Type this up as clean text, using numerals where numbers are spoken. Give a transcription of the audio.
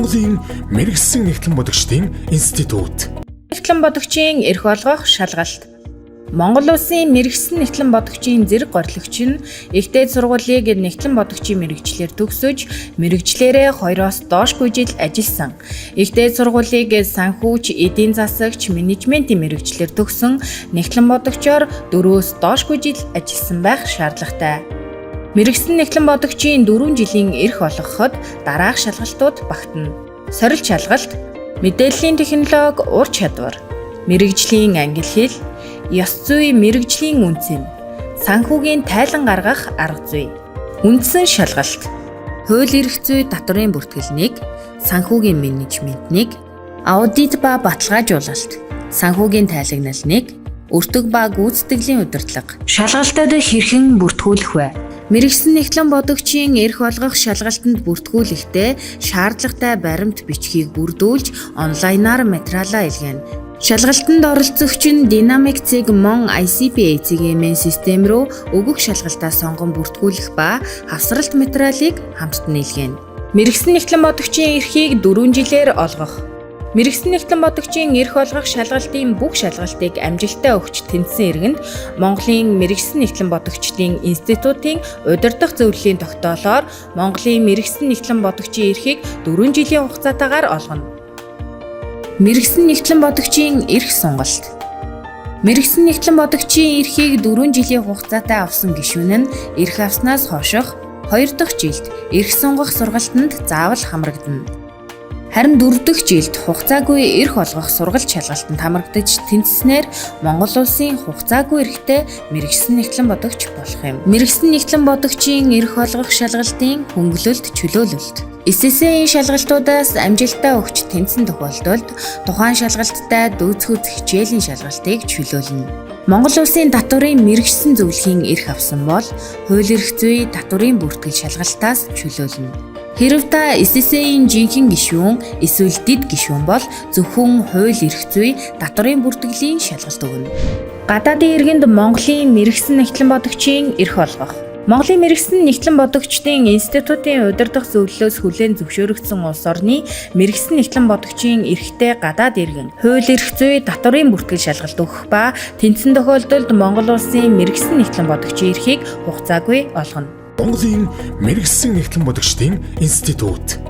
Монголын мэргэшсэн нягтлан бодогчдын институт. Нягтлан бодогчийн эрх олгох шалгалт. Монгол улсын мэргэшсэн нягтлан бодогчийн зэрэг горилгогч нь их дээд сургуулийг нягтлан бодогчийн мэргэжлээр төгсөж, мэргэжлээрээ 2-оос доошгүй жил ажилласан. Их дээд сургуулийг санхүүч, эдийн засагч, менежментийн мэргэжлээр төгссөн нягтлан бодогчоор 4-өөс доошгүй жил ажилласан байх шаардлагатай. Мэргэшсэн нягтлан бодогчийн 4 жилийн эрх олгоход дараах шалгалтууд багтана. Сорилт шалгалт, мэдээллийн технологи, ур чадвар, мэргэжлийн англи хэл, ёс зүй, мэргэжлийн үнэ цэнэ, санхүүгийн тайлан гаргах арга зүй, үндсэн шалгалт, хууль эрх зүй татварын бүртгэл 1, санхүүгийн менежмент 1, аудит ба баталгаажуулалт, санхүүгийн тайлагнал 1, өртөг ба гүйцэтгэлийн удирдлага. Шалгалтад хэрхэн бүртгүүлэх вэ? Мэргэшсэн нягтлан бодогчийн эрх олгох шалгалтанд бүртгүүлэхдээ шаардлагатай баримт бичгийг бүрдүүлж онлайнаар материалаа илгээнэ. Шалгалтанд оролцогч нь Dynamic цэг Mon ICPA цэг MN систем рүү өгөх шалгалтаа сонгон бүртгүүлэх ба хавсралт материалыг хамтд нь илгээнэ. Мэргэшсэн нягтлан бодогчийн эрхийг 4 жилээр олгох. Мэргэшсэн нягтлан бодогчийн эрх олгох шалгалтын бүх шалгалтыг амжилттай өгч тэнцсэн иргэнд Монголын мэргэшсэн нягтлан бодогчдын институтын удирдах зөвлөлийн тогтоолоор Монголын мэргэшсэн нягтлан бодогчийн эрхийг 4 жилийн хугацаатайгаар олгоно. Мэргэшсэн нягтлан бодогчийн эрх сонголт. Мэргэшсэн нягтлан бодогчийн эрхийг 4 жилийн хугацаатай авсан гишүүн нь эрх авснаас хойших 2 дахь жилд эрх сунгах сургалтанд заавал хамрагдана. Харин 4 дахь жилд хугацаагүй эрх олгох сургалт шалгалтанд хамрагдаж тэнцсэнээр Монгол улсын хугацаагүй эрхтэй мэргэшсэн нягтлан бодогч болох юм. Мэргэшсэн нягтлан бодогчийн эрх олгох шалгалтын хөнгөлөлт, чөлөөлөлт. SSA-ийн шалгалтуудаас амжилттай өгч тэнцсэн тохиолдолд тухайн шалгалттай дүйцэхүйц хичээлийн шалгалтыг чөлөөлнө. Монгол улсын татварын мэргэшсэн зөвлөхийн эрх авсан бол хууль эрх зүй, татварын бүртгэл шалгалтаас чөлөөлнө. Хэрэв та SSA-ийн жинхэнэ гишүүн эсвэл дэд гишүүн бол зөвхөн хууль эрх зүй, татварын бүртгэлийн шалгалт өгнө. Гадаадын иргэнд Монголын мэргэшсэн нягтлан бодогчийн эрх олгох. Монголын мэргэшсэн нягтлан бодогчдын институтын удирдах зөвлөлөөс хүлээн зөвшөөрөгдсөн улс орны мэргэшсэн нягтлан бодогчийн эрхтэй гадаад иргэн хууль эрх зүй, татварын бүртгэл шалгалт өгөх ба тэнцсэн тохиолдолд Монгол улсын мэргэшсэн нягтлан бодогчийн эрхийг хугацаагүй олгоно. Монголын мэргэшсэн нягтлан бодогчдын институт.